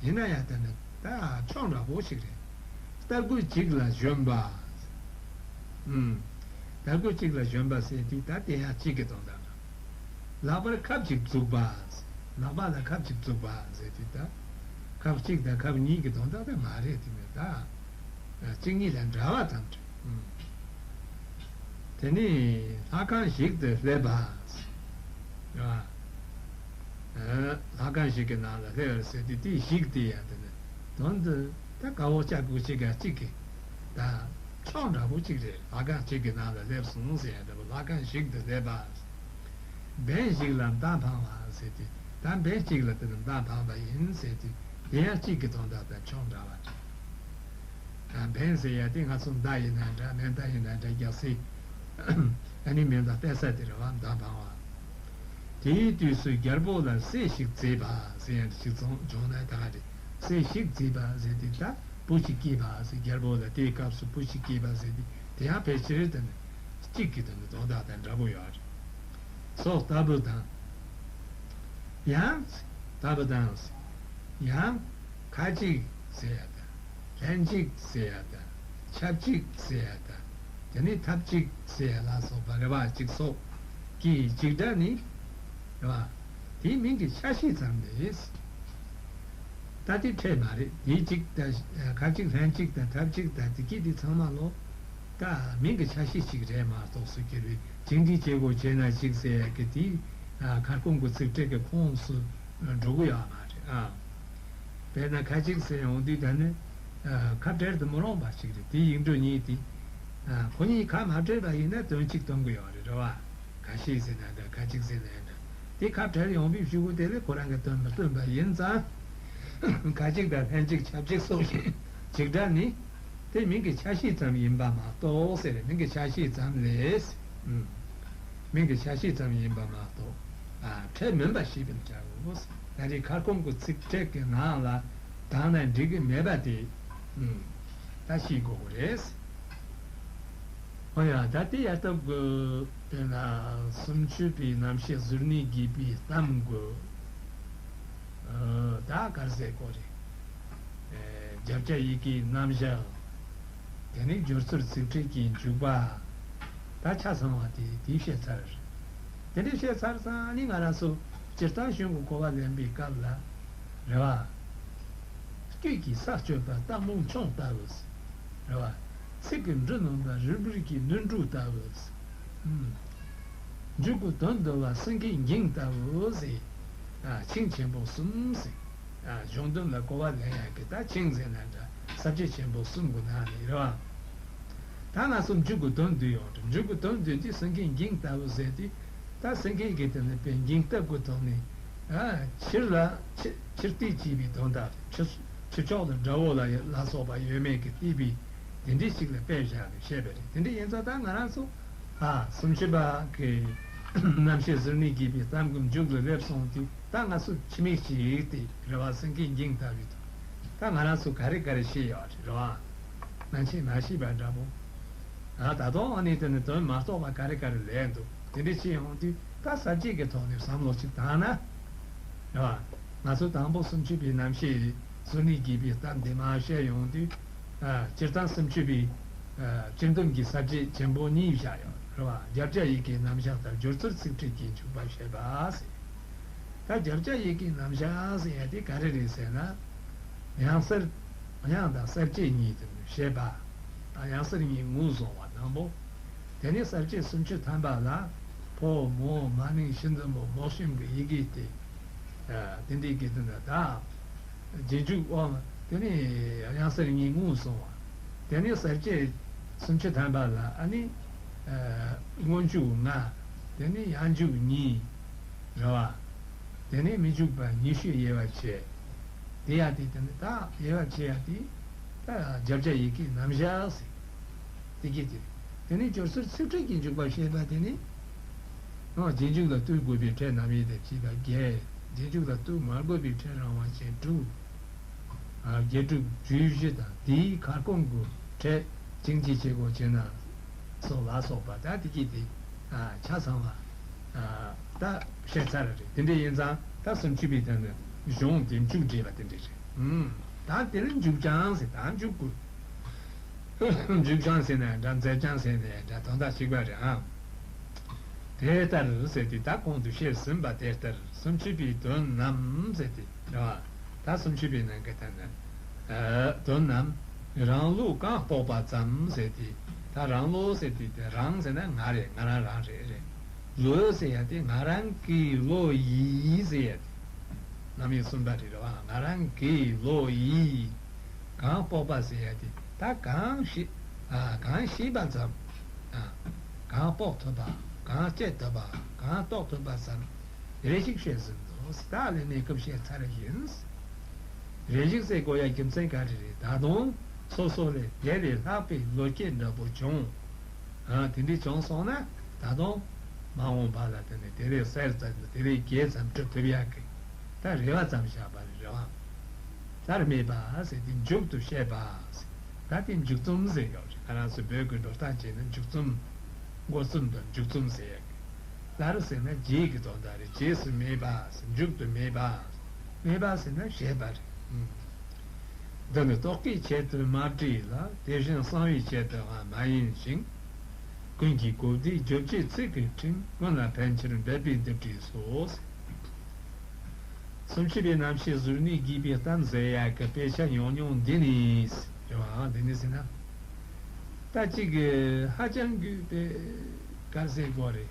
ཡིན་ན་ཡང་ད་ནི་ད་ཕྱོགས་འདྲ་པོ་ཞིག་རེད། རྟ་རྒོད་གཅིག་ལ་ཞོན་པ། ཨུམ། རྟ་རྒོད་གཅིག་ལ་ཞོན་པ་ཟེར་དུས་ད་དེ་ཡང་གཅིག་གི་དོན་དག་རེད། ལག་པར་ཁབ་ཅིག་བཙུགས་པ། ལག་པ་ལ་ཁབ་ཅིག་བཙུགས་པ་ཟེར་དུས་ད་ཁབ་གཅིག་དང་ཁབ་གཉིས་ཀྱི་དོན་དག་དེ་མ་རེད། དེ་ནི་ད་གཅིག་གཉིས་ལ་འདྲ་བ་ཙམ་རེད། ཨུམ། དེ་ནས་ལྷ་ཁང་ཞིག་ཏུ་སླེབས་པ། ཨ། ལྷ་ཁང་ཞིག་གི་ནང་ལ་སླེབས་པར་ཟེར་དུས་དེ་ཞིག་དེ་ཡང་དེ་ནི་དོན་དུ་ད་ཀ་བོ་ཇ་གུ་གུ་གཅིག་ག་གཅིག་གི་ད་ཕྱོགས་འདྲ་པོ་གཅིག་རེད། ལྷ་ཁང་གཅིག་གི་ནང་ལ་སླེབས་སོང་ཟེར་ཡ་འདྲ་པོ། ལྷ་ཁང་ཞིག་ཏུ་སླེབས་པ། འབེན་ཞིག་ལ་མདའ་འཕང་བ་ཟེར་དུས་ད་འབེན་གཅིག་ལ་དེ་ནི་མདའ་འཕངས་པ་ཡིན་ཟེར་དུས་དེ་ཡང་གཅིག་གི་དོན་དག་དང་ཕྱོགས་འདྲ་བ་རེད། ད་འབེན་ཟེར་ཡ་དེ་ང་ཚོ་མདའ་ཡིན་ན་འདྲ། མེ་མདའ་ཡིན་ན་འདྲ། རྒྱག་ས། ཨ་ནི་མེ་མདའ་གཏད་ས་དེ་རེད་བ། མདའ་འཕང་བ། དེའི་དུས་སུ་རྒྱལ་པོ་ལ་སྲས་ཤིག་བརྫིས་པ་ཟེར་ཡ་ཞིག་བྱུང་ན་ད་ག་རེད། སྲས་ཤིག་བརྫིས་པ་ཟེར་དུས་ད་བུ་ཞིག་སྐྱེས་པ་ཟེར། རྒྱལ་པོ་ལ་དེའི་སྐབས་སུ་བུ་ཞིག་སྐྱེས་པ་ཟེར་དུས་དེ་ཡང་ཕལ་ཆེར་དེ་ནི་གཅིག་གི་དོན་དུ་དོན་དག་དང་འདྲ་པོ་ཡོད་རེད། སོགས་ལྟ་བུ་དང་། ཡང་། ལྟ་བུ་དང་། ཡང་། ཁ་ཅིག་ཟེར་ཡ་དང་། ལྷན་ཅིག་ཟེར་ཡ་དང་། ཆབས་ཅིག་ཟེར་ཡ་དང་། དེ་ནས་ཐབས་ཅིག་ཟེར་ཡ་ལ་སོགས་པ་རེ་བ་ཅིག་སོགས་ཀྱི་འཇིགས་སྒྲ་ནི། རེད་བ། དེའི་མིང་གི་ཆ་ཤས་ཙམ་རེད། ད་དེ་ཕྲད་མ་རེད། དེའི་གཅིག་དང་། ཁ་ཅིག་ལྷན་ཅིག་དང་ཐབས་ཅིག་དང་དེ་གྱད་དེ་ཚང་མ་ལོ། ད་མིང་གི་ཆ་ཤས་ཤིག་རེད་མ་གཏོགས་སུ་གྱུར་པའི་བྱིངས་འགྲོས་བྱེད་དགོས་བྱས་ན་ཅིག་ཟེར་ཡ་གི་དེའི་ཁ་སྐོང་གི་ཚིག་ཕྲད་ཀྱི་ཁོངས་སུ་འགྲོ་གི་ཡོད་མ་རེད། ཨ། དཔེར་ན་ཁ་ཅིག་ཟེར་ཡོང་དུས་ད་ནི་ཁ་བྲལ་དུ་མི་རུང་བ་ཞིག་རེད། དེའི་ཡིག་འབྲུ་གཉིས་དེ་ཁོ་གཉིས་ཁ་མ་བྲལ་བ་ཡིན་ན་དོན་གཅིག་སྟོན་གི་ཡོད་རེད། རེད་བ། ཁ་ཤས་ཟེར་ན་འདྲ། ཁ་ཅིག་ཟེར་ན་འདྲ། དེ་ཁ་བྲལ་ཡོང་བའི་གཞུག་གུ་དེ་ལས་ཁོ་རང་གི་དོན་མི་སྟོན་པ་ཡིན་ཙང་། ཁ་ཅིག་དང་ལྷན་ཅིག་ཆབས་ཅིག་སོགས་ཀྱི་འཇིགས་སྒྲ་ནི། དེ་མིང་གི་ཆ་ཤས་ཙམ་ཡིན་པ་མ་གཏོགས་ཟེར། མིང་གི་ཆ་ཤས་ཙམ་ལས། ཨུམ། མིང་གི་ཆ་ཤས་ཙམ་ཡིན་པ་མ་གཏོགས། ཨ། ཕྲད་མིན་པ་ཞེས་པའི་སྒྲ་གོ། ད་རེས་ཁ་སྐོང་གི་ཚིག་ཕྲད་ཀྱི་ནང་ལ་དྲངས་ན་འགྲིག་གི་མེད་པ་དེ། ཨུམ། ད་ཤེས་དགོས་ཀྱི་རེད། འོ་ཡ། ད་དེ་ཡར་ཐབས་ཀྱི་དཔེར་ན་སུམ་ཅུ་པའི་རྣམ་བཤད་གཟུར་གནས་རྒྱས་པའི་གཏམ་དགོས། ཨ། ད་ག་རེ་ཟེར་དགོས་རེད། ཨེ། རྒྱབ་ཆ་ཡི་གེའི་རྣམ་གཞག་དེ་ནས་སྦྱོར་ཚུལ་ཚིག་ཕྲད་ཀྱི་འཇུག་པ། ད་ཆ་ཚང་བ་དེ་དེ་བཤད་ཚར། དེ་འདྲ་བཤད་ཚར་ཙང་ནི་ང་རང་ཚོ་སྤྱིར་བཏང་གཞུང་གི་གོ་བ་ལེན་པའི་སྐབས་ལ། རེད་བ། སྐད་ཀྱི་ས་གཅོད་པ་སྟག་མོ་མཆོང་ལྟ་བུ། རེད་བ། ཚིག་གི་འབྲུ་སྣོན་པ་རུལ་བུར་གྱི་ནོར་འབྲུ་ལྟ་བུ། ཨུམ། མཇུག་གི་དོན་བསྡུ་བ་སེང་གེའི་འགྱིང་ལྟ་བུ་ཟེར། ཨ། ཆིངས་ཆེན་པོ་གསུམ་ཟེར། ཨ། གཞུང་དོན་ལ་གོ་བ་ལེན་ཡག་གི་ད་ཆིངས་ཟེར་ན་འདྲ། ས་བཅད་ཆེན་པོ་གསུམ་གྱི་ནང་ནས་རེད་བ། ད་ང་ཚོ་མཇུག་གི་དོན་བསྡུ་ཡོང་དུས། མཇུག་གི་དོན་བསྡུ་དུས་སེང་གེའི་འགྱིང་ལྟ་བུ་ཟེར་དུས། ད་སེང་གེ་གི་དེ་ནི་དཔེ་འགྱིང་སྟབས་ཀྱི་ཐོག་ནས། ཨ། ཕྱིར་ལ་ཕྱིར་ཕྱིར་ལྟས་བྱས་པའི་དོན་དག་རེད། ཕྱི་ཕྱི་ཕྱོགས་ལ་དགྲ་བོ་ལ་ལ་སོགས་པ་ཡོད་མེད་ཀྱི་བལྟས་པའི་དེ་འདྲའི་ཞིག་ལ་དཔེ་བཞག་ནས་བཤད་པ་རེད། དེ་འདྲ་ཡིན་ཙང་ད་ང་རང་ཚོ། ཨ། སུམ་ཅུ་པ་གི་ རྣམ་བཤད་གཟུར་གནས་རྒྱས་པའི་གཏམ་གྱི་མཇུག་ལ་སླེབས་སོང་དུས། ད་ང་ཚོ་ཕྱི་མིག་ཅིག་དེ་རེ་བ་སེང་གེའི་འགྱིང་ལྟ་བུའི་ཐོག་ད་ང་རང་ཚོ་ག་རེ་ག་རེ་བཤད་ཡོད་རེད། རེ་བ་ནང་ཆེན་མ་ཤེས་པ་འདྲ་པོ། ད་དུང་ཨ་ནི་དེ་ནི་དོན་མ་རྟོགས་པ་ག་རེ་ག་རེ་ལས་འདུག་དེ་འདྲ་བྱས་ཡོང་དུས། ད་གསར་བརྗེ་གི་ཐོག་ནས་བསམ་བློ་ཅིག་བཏང་ན། རེད་བ། ང་ཚོ་དང་པོ་སུམ་ཅུ་པའི་རྣམ་བཤད་གཟུར་གནས་རྒྱས་པའི་གཏམ་དེ་མར་བཤད་ཡོང་དུས། ཨ། སྤྱིར་བཏང་སུམ་ཅུ་པའི། ཨ། སྤྱི་སྡོམ་གྱི་ས་བཅད་ཆེན་པོ་གཉིས་བཞག་ཡོད་རེད་བ། རྒྱབ་བྱ་ཡི་གེའི་རྣམ་གཞག་དང་སྦྱོར་ཚུལ་ཚིག་ཕྲད་ཀྱི་འཇུག་པ་བཤད་པ་ཟེར། ད་རྒྱབ་བྱ་ཡི་གེའི་རྣམ་གཞག་ཟེར་ཡ་དེ་ག་རེ་རེད་ཟེར་ན། དབྱངས་གསལ། དབྱངས་དང་གསལ་བྱེད་གཉིས་དེ་བཤད་པ། དབྱངས་གསལ་གཉིས་ངོས་བཟུང་བ་དང་པོ། དེ་ནས་གསལ་བྱེད་སུམ་ཅུ་ཐམ་པ་ལ། ཕོ་མོ་མ་ནིང་ཤི་འཛིན་པོ་མོ་གཤམ་གྱི་ཡི་གེ་སྟེ། ཨ། དེ་འདྲའི་གི་དེ་འདྲ་དང་། རྗེས་འཇུག་ཨོ། དེ་ནས་དབྱངས་གསལ་གཉིས་ངོས་བཟུང་བ། དེ་ནས་གསལ་བྱེད་སུམ་ཅུ་ཐམ་པ་ལ་ཨ་ནི། ཨ། སྔོན་འཇུག་ལྔ། དེ་ནས་ཡང་འཇུག་གཉིས། རེད་བ། དེ་ནས་མི་འཇུག་པ་ཉི་ཤུ་དབྱེ་བ་ཕྱེ། དེ་ཡ་དེ་དེ་ནི་ད་དབྱེ་བ་ཕྱེ་ཡ་དེ། ད་རྒྱབ་བྱ་ཡི་གེའི་རྣམ་གཞག་ཟེར། དེ་གི་དེ། དེ་ནས་སྦྱོར་ཚུལ་ཚིག་ཕྲད་ཀྱི་འཇུག་པ་བཤད་པ་དེ་ནི། ཨོ། རྗེས་འཇུག་ལ་ལྟོས་དགོས་པའི་ཕྲད་རྣམ་དབྱེ་དང་བཅས་པ་བརྒྱད། རྗེས་འཇུག་ལ་ལྟོས་མ་དགོས་པའི་ཕྲད་རང་དབང་ཅན་དྲུག་ཨ། བརྒྱད་དྲུག་བཅུ་བཞི་དང་དེའི་ཁ་སྐོང་གི་ཕྲད་ཅིང་ཅི་ཆེ་གོ་ཆེ་ན་སོགས་ལ་སོགས་པ། ད་དེ་གི་དེ། ཨ། ཆ་ཚང་བ། ཨ། ད་བཤད་ཚར་རེད། དེ་འདྲ་ཡིན་ཙང་ད་སུམ་ཅུ་པའི་དོན་ནི་གཞུང་དེ་མཇུག་བསྒྲིལ་བ་དེ་འདྲ་རེད། ཨུམ། ད་དེ་ནི་མཇུག་བྱང་ཟེར། ད་མཇུག་དགོས། མཇུག་བྱང་ཟེར་ན་འདྲ། མཛད་བྱང་ཟེར་ན་འདྲ། དོན་དག་གཅིག་པ་རེད་ཨ། དེ་ལྟར་ཟེར་དུས་ད་གོང་དུ་བཤད་ཟིན་པ་དེ་ལྟར་སུམ་ཅུ་པའི་དོན་རྣམས་ཟེར་དུས་རེད་བ། ད་སུམ་ཅུ་པའི་ནང་གི་ད་ནི། ཨ། དོན་རྣམས་རང་ལུགས་གང་དཔོག་པ་ཙམ་ཟེར་དུས། ད་རང་ལུགས་ཟེར་དུས་དེ་རང་ཟེར་ན་ང་རེད། ང་རང་རང་རེད་རེད། ལུགས་ཟེར་ཡ་དེ་ང་རང་གི་བློ་ཡིས་ཟེར་ཡ་དེ། རྣམ་དབྱེ་གསུམ་པ་རེད་བ། ང་རང་གི་བློ་ཡིས། གང་དཔོག་པ་ཟེར་ཡ་དེ་ད་གང་ཤེས། ཨ། གང་ཤེས་པ་ཙམ། ཨ། གང་དཔོག་ཐུབ་པ། གང་དཔྱད་ཐུབ་པ། གང་རྟོགས་ཐུབ་པ་ཙམ་རེ་ཞིག་བཤད་ཟིན་ཏོ། ད་ལས་གནས་སྐབས་བཤད་ཚར་ཡིན། རེ་ཞིག་ཟེར་དགོས་ཡ་རྒྱུ་མཚན་ག་རེ་རེད། ད་དུང་སོ་སོ་ལས་དེ་ལས་ལྷག་པའི་བློ་སྐྱེད་འདྲ་པོ་བྱུང་། ཨ། དེ་འདྲ་བྱུང་སོང་ན་ད་དུང་མ་འོངས་པ་ལ་དེ་ནས་དེ་ལས་གསལ་ཙམ་དེ་ལས་རྒྱས་ཙམ་སྒྲུབ་ཐུབ་ཡག་གི་ད་རེ་བ་ཙམ་བཞག་པ་རེད་བ། མཐར་སྨྲས་པ་ཟེར་དེ་མཇུག་ཏུ་བཤད་པ་ཟེར། ད་དེ་མཇུག་རྩོམ་ཟེར་ཡོད་རེད། ང་རང་ཚོ་བོད་ཀྱི་འགྲོ་སྟངས་བྱས་ན་མཇུག་རྩོམ། འགོ་རྩོམ་དང་མཇུག་རྩོམ་ཟེར་ཡག་གི། མཐར་ཟེར་ན་རྗེས་ཀྱི་དོན་དག་རེད། རྗེས་སུ་སྨྲས་པ་ཟེར། མཇུག་ཏུ་སྨྲས་པ། སྨྲས་པ་ཟེར་ན་བཤད་པ་རེད། ཨུམ། འདི་ནི་རྟོག་གེའི་ཆེད་དུ་མ་བྲིས་ལ། དེ་བཞིན་གསང་བའི་ཆེད་དུའང་མ་ཡིན་ཞིང་། ཀུན་གྱིས་གོ་བདེའི་བརྗོད་བྱའི་ཚིག་གི་ཕྲེང་། ཀུན་ལ་ཕན་ཕྱིར་འབད་པས་འདི་བྲིས་སོ། སུམ་ཅུ་པའི་རྣམ་བཤད་གཟུར་གནས་རྒྱས་པའི་གཏམ་ཟེར་ཡག་གི་དཔེ་ཆ་ཉུང་ཉུང་འདི་ནི་ཟེར་བའང་འདི་ནི་ཟེར་ན། ད་ཅིག་གི་ཧ་ཅང་གི་དཔེ་ག་རེ་ཟེར་དགོས་རེད།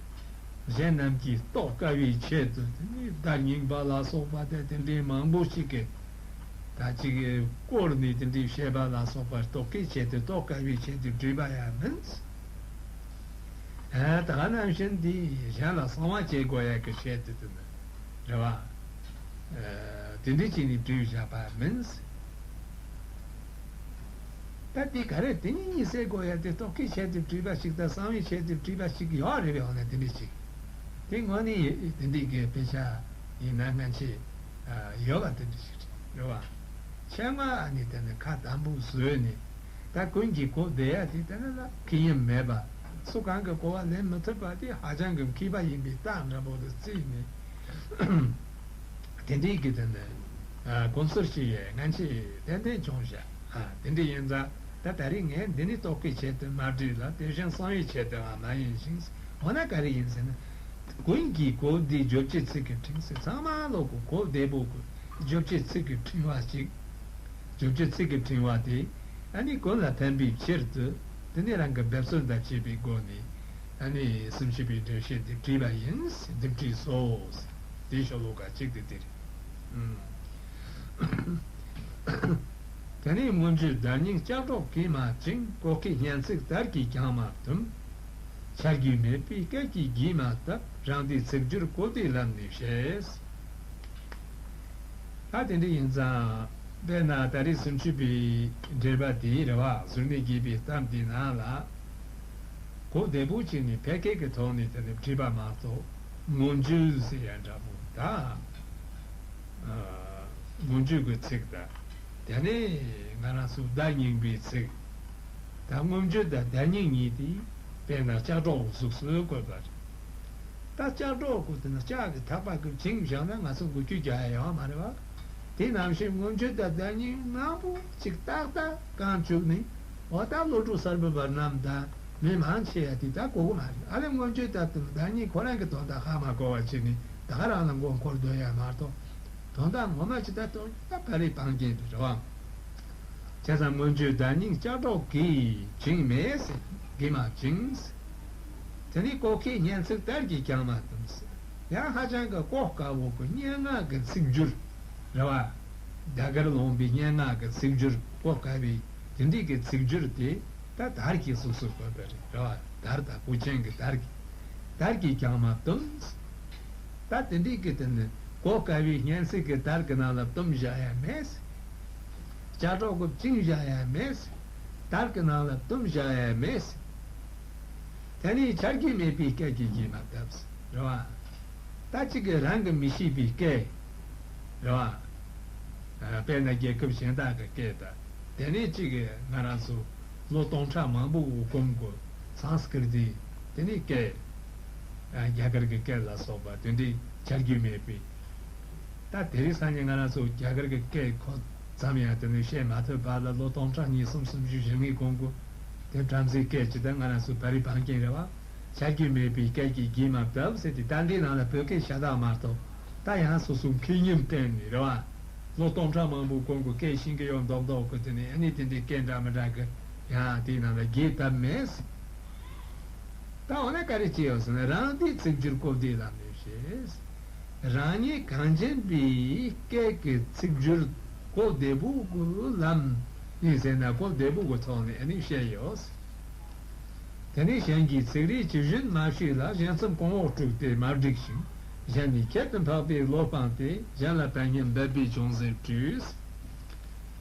གཞན་རྣམས་ཀྱིས་རྟོགས་དཀའ་བའི་ཆེད་དུ་དེ་ནི་བརྡ་རྙིང་པ་ལ་སོགས་པ་དེ་དེ་འདྲའི་མང་པོ་ཞིག་གིས་ད་ཅིག་གི་བསྐོར་ནས་དེ་འདྲའི་བཤད་པ་ལ་སོགས་པ་རྟོགས་དཀའི་ཆེད་དུ་རྟོགས་དཀའ་བའི་ཆེད་དུ་བྲིས་པ་ཡང་མིན། ཨ། ད་ག་ནང་བཞིན་འདི་གཞན་ལ་གསང་བ་བྱེད་དགོས་ཡག་གི་ཆེད་དུ་དེ་ནི་རེད་བ། ཨ། དེ་འདྲའི་ཆེད་ནས་བྲིས་བཞག་པ་མིན། ད་དེ་ག་རེ་དེ་གཉིས་གཉིས་ཟེར་དགོས་ཡ་དེ་རྟོགས་ཀྱི་ཆེད་དུ་བྲིས་པ་ཞིག་དང་གསང་བའི་ཆེད་དུ་བྲིས་པ་ཞིག་ཡོད་རེད་པས། འོ་ན་དེ་འདྲ་ཞིག་དེ་དངོས་གནས་དེ་འདྲའི་གི་དཔེ་ཆ་ཡིན་ན་སྔ་ཕྱི་ཡོད་པ་དེ་འདྲ་ཞིག་རེད་བ། ཆེད་མངགས་ཨ་ནི་དེ་ནི་ཁ་དམ་པོ་བཟོས་ནས་ད་ཀུན་གྱིས་གོ་བདེ་ཡ་དེ་དེ་ནི་ལ་མཁས་དབྱིངས་མེད་པ། སུ་གང་གིས་གོ་བ་ལེན་མི་ཐུབ་པ་དེ་ཧ་ཅང་གི་མཁས་པ་ཡིན་པའི་རྟགས་འདྲ་པོ་དེ་བརྩིས་ནས། དེ་འདྲའི་གི་དེ་ནི་ཨ་དགོངས་ཚུལ་ཞིག་ཡང་སྔ་ཕྱི་ཏན་ཏན་བྱུང་བཞག་ཨ་དེ་འདྲ་ཡིན་ཙང་ད་ད་རེས་ངས་འདི་ནི་རྟོགས་པའི་ཆེད་དུ་མ་བྲིས་ལ། དེ་བཞིན་གསང་བའི་ཆེད་དུའང་མ་ཡིན་ཞིང་། འོ་ན་ག་རེ་ཡིན་ཟེར་ན། ཀུན་གྱིས་གོ་བདེའི་བརྗོད་བྱའི་ཚིག་གི་ཕྲེང་ཟེར། ཚང་མ་ལོག་གི་གོ་བདེ་པོ་གི་བརྗོད་བྱའི་ཚིག་གི་ཕྲེང་བ་གཅིག་བརྗོད་བྱའི་ཚིག་གི་ཕྲེང་བ་དེ་ཨ་ནི་ཀུན་ལ་ཕན་པའི་ཕྱིར་དུ་དེ་ནི་རང་གི་འབད་བརྩོན་དང་བཅས་པའི་སྒོ་ནས། ཨ་ནི་སུམ་ཅུ་པའི་འགྲེལ་བཤད་འདི་བྲིས་པ་ཡིན། འདི་བྲིས་སོ། དེའི་ཤོ་ལོ་ཀ་གཅིག་དེ་དེ་རེད། ཨུམ། དེ་ནས་མངོན་བརྗོད་བརྡ་རྙིང་ལྕགས་སྒྲོག་གིས་མ་བཅིངས། གོ་སྐའི་སྙན་ཚིག་དར་གྱིས་ཀྱང་མ་བཏུམས། ཆ་རྒྱུས་མེད་པའི་སྐད་ཀྱིས་བགྱིས་མ་བཏབ། རང་སྡེའི་ཚིག་སྦྱོར་གོ་བདེའི་ལམ་ནས་བཤད། ད་དེ་འདྲ་ཡིན་ཙང་དཔེར་ན་ད་རེས་སུམ་ཅུ་པའི་འགྲེལ་པ་དེའི་རེ་བ་གཟུར་གནས་རྒྱས་པའི་གཏམ་དེའི་ནང་ལ། གོ་བདེ་པོ་བྱས་ནས་ཕལ་སྐད་ཀྱི་ཐོག་ནས་དེ་ནས་བྲིས་པ་མ་གཏོགས། མངོན་བརྗོད་ཟེར་ཡ་འདྲ་པོ་ད། མངོན་བརྗོད་ཀྱི་ཚིག་དང་། དེ་ནས་ང་རང་ཚོ་བརྡ་རྙིང་པའི་ཚིག་ད་མངོན་བརྗོད་དང་བརྡ་རྙིང་གཉིས་དེ། དཔེར་ན་ལྕགས་སྒྲོག་གི་གཟུགས་སུ་བཀོད་པ་རེད། ད་ལྕགས་སྒྲོག་གི་དེ་ནི་ལྕགས་ཀྱི་ཐག་པ་གིས་བཅིངས་བཞག་ན་ང་ཚོ་འགུལ་སྐྱོད་རྒྱག་ཡ་ཡོད་མ་རེད་བ། དེ་ནང་བཞིན་མངོན་བརྗོད་དང་བརྡ་རྙིང་མང་པོ་ཅིག་ཏག་ཏག་གང་བཅུག་ནས། འོ་ད་བློ་གྲོས་གསར་པའི་བར་རྣམས་དང་མི་མང་ཆེ་ཡ་དེ་ད་གོ་གི་མ་རེད། ཨ་ལས་མངོན་བརྗོད་དང་བརྡ་རྙིང་ཁོ་རང་གི་དོན་དག་ཧ་མ་གོ་བ་བྱས་ནས་ད་ག་རང་ལ་མགོ་འཁོར་སྡོད་ཡ་མ་གཏོགས། དོན་དག་ངོ་མ་ཅི་ལྟར་རྟོགས་ཡ་ད་བར་རི་བང་རྒྱན་དེ་རེད་བ། བྱས་ཙང་མངོན་བརྗོད་བརྡ་རྙིང་ལྕགས་སྒྲོག་གིས་བཅིངས་མེད་ཟེར། གིས་མ་བཅིངས་ཟེར། དེ་ནས་གོ་ཁའི་སྙན་ཚིག་དར་གྱིས་ཀྱང་མ་བཏུམས་ཟེར། ཡང་ཧ་ཅང་གི་གོ་དཀའ་བོ་གི་སྙན་ངག་གི་ཚིག་སྦྱོར་རེད་བ། རྒྱ་གར་ལུང་པའི་སྙན་ངག་གི་ཚིག་སྦྱོར་གོ་དཀའ་བའི་དེ་འདྲའི་གི་ཚིག་སྦྱོར་དེ་ད་དར་གྱི་གཟུགས་སུ་བཀོད་པ་རེད་བ། དར་དང་གོས་ཆེན་གྱི་དར་གྱི། དར་གྱིས་ཀྱང་མ་བཏུམས། ད་དེ་འདྲའི་གི་དེ་ནི་གོ་དཀའ་བའི་སྙན་ཚིག་གི་དར་གྱི་ནང་ལ་བཏུམས་བཞག་ཡ་མེད། ལྕགས་སྒྲོག་གིས་བཅིངས་བཞག་ཡ་མེད། དར་གྱི་ནང་ལ་བཏུམས་བཞག་ཡ་མེད། དེ་ནི་ཆ་རྒྱུས་མེད་པའི་སྐད་ཀྱིས་གིས་མ་བཏུམས། རེད་བ། ད་གཅིག་གིས་རང་གིས་མི་ཤེས་པའི་སྐད། རེད་བ། དཔེར་ན་རྒྱལ་ཁབ་གཞན་དག་གི་སྐད་དང་། དེ་ནས་གཅིག་གིས་ང་རང་ཚོ་ལོ་སྟོང་ཕྲག་མང་པོ་གི་གོང་གི་སཾ་སྐྲྀ་ཏི། དེ་ནས་སྐད། རྒྱ་གར་གྱི་སྐད་ལ་སོགས་པ་དེ་འདྲའི་ཆ་རྒྱུས་མེད་པའི། ད་དེ་རིང་སང་ཉིན་ང་རང་ཚོ་རྒྱ་གར་གྱི་སྐད་ཁོ་ཙམ་ཡང་དེ་ནས་བཤད་མ་ཐུབ་པ་ལ་ལོ་སྟོང་ཕྲག་གཉིས་གསུམ་གསུམ་བཞི་བཞི་ལྔའི་གོང་གི་དེ་བྲམ་ཟེའི་སྐད་ཅིག་ད་ང་རང་ཚོ་བར་རི་བང་རྒྱན་རེད་བ། ཆ་རྒྱུས་མེད་པའི་སྐད་ཀྱིས་གིས་མ་བཏུམས་ཟེར་ཏེ། ད་འདི་ནང་ལ་བོད་སྐད་ཤ་སྟག་མ་གཏོགས། ད་ཡང་སོ་སོའི་མཁས་ཉམས་བསྟན་ནས་རེད་བ། ལོ་སྟོང་ཕྲག་མང་པོའི་གོང་གི་སྐད་ཤེས་ཀྱི་ཡོད་མདོག་མདོག་གི། དེ་ནས་ཨ་ནི་དེ་འདྲའི་སྐད་འདྲ་མི་འདྲ་གི་ཡང་དེའི་ནང་ལ་གིས་བཏུམས་མེད། ད་འོ་ན་ག་རེ་བྱས་ཡོད་ཟེར་ན། རང་སྡེའི་ཚིག་སྦྱོར་གོ་བདེའི་ལམ་ནས་བཤད། རང་ཉིད་གངས་ཅན་པའི་སྐད་ཀྱི་ཚིག་སྦྱོར་གོ་བདེ་པོ་གི་ལམ་ཡིན་ཟེར་ན། གོ་བདེ་པོ་གི་ཐོག་ནས་ཨ་ནི་བཤད་ཡོད། དེ་ནས་གཞན་གྱི་ཚིག་རིས་ཇི་བཞིན་མ་ཞུས་ལ། གཞན་རྩོམ་གོང་འོག་དཀྲུགས་ཏེ་མ་བསྒྲིགས་ཤིང་། གཞན་ནི་ཁྱད་དུ་འཕགས་པའི་བློ་སྤངས་ཏེ། གཞན་ལ་བརྡ་སྙན་འབད་པས་ཅུང་ཟད་བཀྲུས།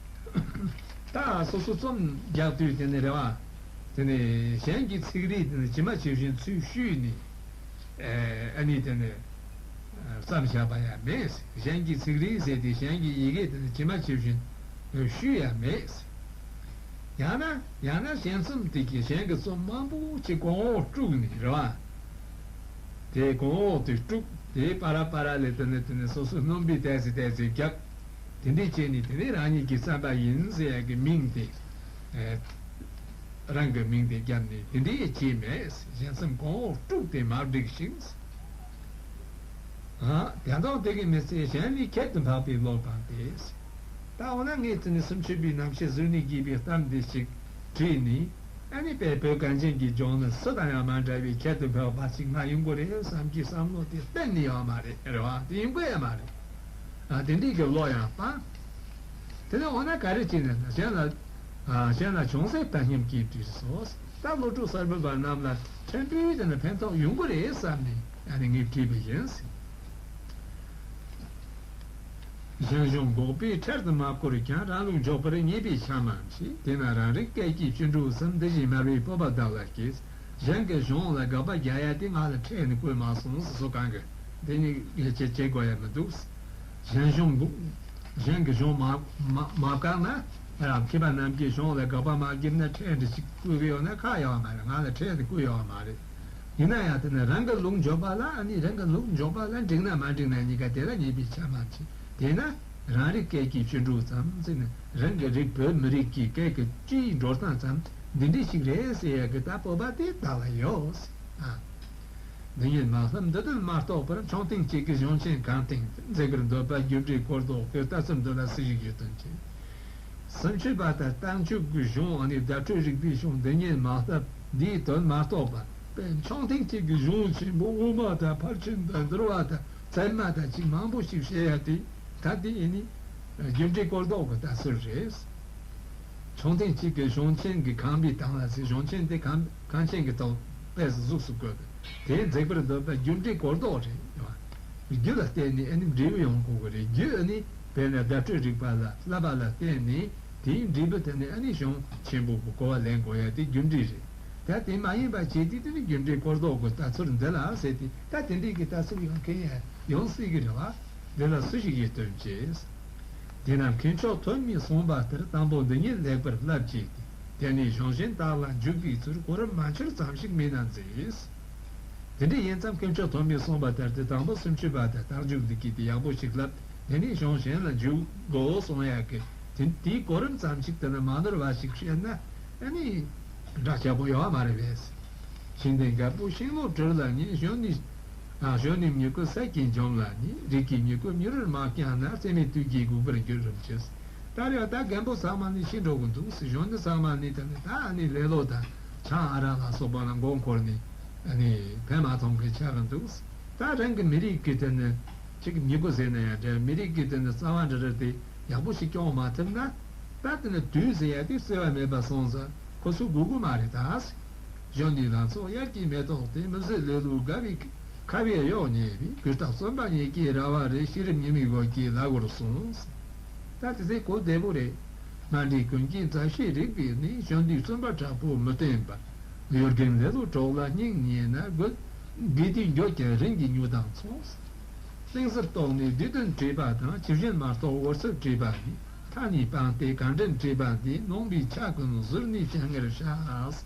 ད་སོ་སོ་རྩོམ་རྒྱག་དུས་དེ་ནས་རེད་བ། དེ་ནས་གཞན་གྱི་ཚིག་རིས་དེ་ནས་ཇི་མ་ཇི་བཞིན་ཚུར་བཤུས་ནས། ཨ་ནི་དེ་ནས་བརྩམས་བཞག་པ་ཡང་མེད། གཞན་གྱི་ཚིག་རིས་ཟེར་ཏེ་གཞན་གྱི་ཡི་གེ་དེ་ནས་ཇི་མ་ཇི་བཞིན་བཤུས་ཡང་མེད། ཡང་ན་ཡང་ན་གཞན་རྩོམ་དེ་གི་གཞན་གྱི་རྩོམ་མང་པོ་ཅིག་གོང་འོག་དཀྲུགས་ནས་རེད་བ། དེ་གོང་འོག་དེ་དཀྲུགས། དེའི་བར་བར་ལ་དེ་ནས་དེ་ནས་སོ་སོའི་སྣོན་པའི་ཏོག་ཙམ་ཏོག་ཙམ་བརྒྱབ། དེ་འདྲས་བྱས་ནས་དེ་ནས་རང་ཉིད་ཀྱི་བརྩམས་པ་ཡིན་ཟེར་ཡག་གི་མིང་དེ། ཨེ། རང་གི་མིང་དེ་བརྒྱབ་ནས་དེ་འདྲས་བྱས་མེད། གཞན་རྩོམ་གོང་འོག་དཀྲུགས་ཏེ་མ་བསྒྲིགས་ཤིང་། ཨ། དེ་དང་དེ་གིས་མི་ཚད། གཞན་ནི་ཁྱད་དུ་འཕགས་པའི་བློ་སྤངས་ཏེ། ད་འོ་ན་ངས་དེ་ནི་སུམ་ཅུ་པའི་རྣམ་བཤད་གཟུགས་ནས་བགྱིས་པའི་གཏམ་འདི་ཞིག་བྲིས་ནས། ཨ་ནི་དཔེ་བོད་གངས་ཅན་གྱི་ལྗོངས་ནི་སུ་དང་ཡང་མ་འདྲ་བའི་ཁྱད་དུ་འཕགས་པ་ཞིག་ང་ཡོང་གི་རེད་བསམ་གྱི་བསམ་བློ་དེ་གཏན་ནས་ཡོད་མ་རེད། རེད་བ། དེ་ཡོང་གི་ཡོད་མ་རེད། ཨ། དེ་འདྲའི་གི་བློ་ཡང་སྤངས། དེ་ནས་འོ་ན་ག་རེ་བྱས་ནས་གཞན་ལ། ཨ། གཞན་ལ་ཅུང་ཟད་བརྡ་སྙན་གྱིས་བཀྲུས་སོ། ད་བློ་གྲོས་གསར་པའི་བར་རྣམས་ལ་ཕྲན་བུ་དེ་ནི་ཕན་ཐོགས་ཡོང་གི་རེད་བསམ་ནས་ཨ་ནི་ངས་བྲིས་པ་ཡིན། གཞན་གཞུང་འགོག་པས་འཕྲལ་དུ་མ་བསྐོར་ཀྱང་། རང་ལུགས་འཇོག་པར་ཉེས་པའི་ཆ་མ་མཆིས། དེས་ན་རང་རིག་སྐད་ཀྱིས་ཅི་འགྲུབ་བསམ། འདི་བཞིན་དམར་བའི་སྤོབས་པ་བདག་ལ་སྐྱེས། གཞན་གྱི་གཞུང་ལ་དགག་པ་རྒྱག་ཡ་དེ་ང་ལ་འཕྲལ་ནས་བསྐུལ་མ་སོང་ཟེར། སོ་གང་གི་འདི་གཉིས་ངས་བྱེད་བྱེད་དགོས་ཡ་མི་འདུག། གཞན་གཞུང་འགོག་གཞན་གྱི་གཞུང་མ་མ་མ་བཀག་ན། རང་མཁས་པ་རྣམས་ཀྱི་གཞུང་ལ་དགག་པ་མ་བརྒྱབ་ན་འཕྲལ་འདྲི་ཞིག་བསྐུལ་གི་ཡོད་ན་ཁག་ཡོད་མ་རེད། ང་ལ་འཕྲལ་དུ་བསྐུལ་ཡོད་མ་རེད། ཡིན་ན་ཡང་དེ་ནི་རང་གི་ལུགས་འཇོག་པ་ལ། ཨ་ནི་རང་གི་ལུགས་འཇོག་པ་ལ་འགྲིག་ན་མ་འགྲིག་ན་གཉིས་ཀ་དེ་ལ་ཉེས་པའི་ཆ་མ་མཆིས། དེས་ན་རང་རིག་སྐད་ཀྱིས་ཅི་འགྲུབ་བསམ་ཟེར་ནས། རང་གི་རིག་བོད་མི་རིགས་ཀྱི་སྐད་ཀྱི་སྤྱིའི་འགྲོ་སྟངས་ཙམ་འདི་འདྲ་ཞིག་རེད་ཟེར་ཡ་གི་ད་སྤོབས་པ་དེ་བདག་ལ་ཡོད་ཟེར། ཨ། འདི་ཉིད་མ་བསླབས་འདི་དོན་མ་རྟོགས་པར། མཆོང་ཐེངས་གཅིག་གིས་གཞུང་ཆེན་གང་བསྟན། མཛད་པར་འདོད་པ་རྒྱུ་འབྲས་གོ་ལྡོག་གི། ལྟ་ཚུལ་འདི་ལ་སུ་ཞིག་ཡིད་རྟོན་བྱེད། སུམ་ཅུ་པ་ལྟར་རྟགས་འཇུག་གི་གཞུང་ཨ་ནི་བརྡ་སྤྲོད་རིག་པའི་གཞུང་འདི་ཉིད་མ་བསླབས། འདིའི་དོན་མ་རྟོགས་པར། དཔེ་མཆོང་ཐེངས་གཅིག་གིས་གཞུང་ཆེན་པོ་དབུ་མ་དང་ཕར་ཕྱིན་དང་འདུལ་བ་དང་ཚད་མ་དང་ཅིག་མང་པོ་ཞིག་བཤད་ཡ་དེ། ད་དེ་ཨ་ནི་རྒྱུ་འབྲས་གོ་ལྡོག་གི་ལྟ་ཚུལ་རེད། མཆོང་ཐེངས་གཅིག་གིས་གཞུང་ཆེན་གྱི་གང་བའི་དང་ལ་ཟེར། གཞུང་ཆེན་དེ་གང་གང་ཆེན་གྱི་ཐོག་དཔེ་གཟུགས་སུ་བཀོད་པས། དེས་མཛད་པར་འདོད་པ་རྒྱུ་འབྲས་གོ་ལྡོག་རེད། རྒྱུ་ལ་བརྟེན་ནས་ཨ་ནི་འབྲས་བུ་ཡོང་དགོས་ཀྱི་རེད། རྒྱུ་ཨ་ནི་དཔེར་ན་བརྡ་སྤྲོད་རིག་པ་ལ་བསླབ་པ་ལ་བརྟེན་ནས་དེའི་འབྲས་བུ་དེ་ནི་ཨ་ནི་གཞུང་ཆེན་པོ་གི་གོ་བ་ལེན་དགོས་ཡ་དེ་རྒྱུ་འབྲས་རེད། ད་དེ་མ་ཡིན་པ་བྱས་ཏེ་དེ་ནི་རྒྱུ་འབྲས་སྐོར་ལྡོག་གི་ལྟ་ཚུལ་འདི་ལ་ཟེར་ཏེ། ད་དེ་འདྲའི་གི་ལྟ་ཚུལ་ཡང་གང་ཡང་ཡོང་སྲིད་ཀྱི་རེད་བ། འདི་ལ་སུ་ཞིག་གིས་སྟོན་ཅེས། དེས་ན་མཁས་མཆོག་ཐོན་མིས་གསུངས་པ་ལྟར་དང་པོ་འདི་ཉིད་ལེགས་པར་བསླབ་ཀྱིས་ཏེ། དེ་ནས་གཞུང་གཞན་དག་ལ་འཇུག་པའི་ཚུལ་གོ་རིམ་མ་འཆོལ་ཙམ་ཞིག་སྨྲས་ན་མཛེས། དེ་འདྲ་ཡིན་ཙང་མཁས་མཆོག་ཐོན་མིས་གསུངས་པ་ལྟར་དེ་དང་པོ་སུམ་ཅུ་པ་དང་རྟགས་འཇུག་འདི་གིས་དེ་ཡག་པོ་ཞིག་བསླབ། དེ་ནས་གཞུང་གཞན་ལ་འཇུག་དགོས་གསུང་ཡག་གི་དེ་དེའི་གོ་རིམ་ཙམ་ཞིག་དེ་ནི་མ་ནོར་བ་ཞིག་བཤད་ན་ཨ་ནི་འདྲ་ཆགས་པོ་ཡོད་མ་རེད་པས། ཤིང་རྟའི་རྒད་པོ་ཤིང་ལོ་བྲུལ་ལ་ཉེ། གཞོན་ནུའི་ཨ་གཞོན་ནུའི་མྱུ་གུ་ས་ཀྱིས་འཇོམས་ལ་ཉེ། རིགས་ཀྱི་མྱུ་གུ་མྱུར་བར་མ་བསྐྱངས་ན། རྩེ་མོའི་དུས་ཀྱིས་འགུགས་པར་འགྱུར་རམ་ཅི། ད་རེས་ད་རྒན་པོ་ཚང་མ་ནི་ཤི་འགྲོ་གི་འདུག་གཞོན་ནུ་ཚང་མ་ནི་ད་ནི་ད་ནི་ལེ་ལོ་དང་ཆང་ཨ་རག་ལ་སོགས་པ་ལ་མགོ་འཁོར་ནས་ཨ་ནི་ཕན་མ་ཐོགས་མཁན་ཆགས་གི་འདུག་ད་རང་གི་མི་རིགས་ཀྱི་དེ་ནི་གཅིག་མྱུ་གུ་ཟེར་ན་ཡང་འདྲ། མི་རིགས་ཀྱི་དེ་ནི་རྩ་བ་འདྲ་རེད་དེ་ཡག་པོ་ཞིག་སྐྱོང་མ་ཐུབ་ན། ད་དེ་ནི་དུས་ཟེར་ཡ་དེ་བརྩི་བ་མེད་པ་སོང་ཙང་ཁོ་ཚོ་སྒུག་གི་མ་རེད་ད། གཞོན་ནུ་ལང་ཚོ་དབྱར་གྱི་མེ་ཏོག་སྟེ། མི་བཟོད་ལེ་ལོའི་དགའ་བའི་ཁ་བས་གཡོགས་ཉེས་པའི། གུས་རྟག་བརྩོན་པ་ཉིད་ཀྱི་ར་བ་རེད། ཤེས་རབ་ཉི་མའི་འོད་ཀྱིས་ལ་སྒོར་སོང་། ད་དེ་ཚེ་གོ་བདེ་པོ་རེད། སྨྲ་འབྲེལ་ཀུན་གྱི་མཛའ་བཤེས་རིག་པའི་གནས། གཞོན་དུས་བརྩོན་པ་དྲག་པོ་མི་བསྟེན་པར། གཡོ་སྒྱུའི་ལེ་ལོ་གྲོགས་ལ་སྙིང་ཉེ་ན། དགེ་དགེ་དུས་འགྱོད་ཀྱང་རིམ་གྱིས་མྱོས་དང་མཚུངས། གླིང་གཟར་གཏོགས་ནས་བདུད་དོན་བྲིས་པ་དང་། ཇི་བཞིན་མ་རྟོགས་འོད་གསལ་བྲིས་པ་ནི། མཐའ་གཉིས་སྤངས་ཏེ་གང་དྲན་བྲིས་པ་འདི། ནོངས་པའི་ཆ་ཀུན་གཟུར་གནས་ཞལ་སྔར་བཞག་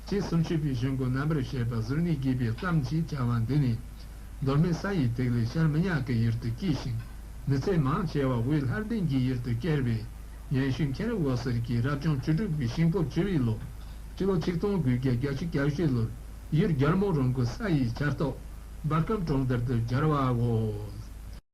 ཅེས་སུམ་ཅུ་པའི་གཞུང་གི་རྣམ་པར་བཤད་པ་གཟུར་གནས་རྒྱས་པའི་གཏམ་ཞེས་བྱ་བ་འདི་ནི། མདོ་སྨད་ས་ཡི་ཐིག་ལེ་ཤར་མི་ཉག་གི་ཡུལ་དུ་སྐྱེས་ཤིང་། མི་ཚེ་མང་ཆེ་བ་དབུས་ལྷ་ལྡན་གྱི་ཡུལ་དུ་བསྐྱལ་བས། ཡན་ཤུལ་མཁན་རབས་འོད་ཟེར་གྱིས་རབ་བྱུང་བཅུ་དྲུག་པའི་ཤིང་ཕོ་བཅུ་པའི་ལོ། སྤྱི་ལོ་ཆིག་སྟོང་དགུ་བརྒྱ་བརྒྱད་ཅུ་གྱ་བཞི་ལོར་ཡུལ་རྒྱལ་མོ་རོང་ཁུལ་ས་ཡི་བྱ་ཐོག་འབར་ཁམས་གྲོང་རྡལ་དུ་སྦྱར་བའོ།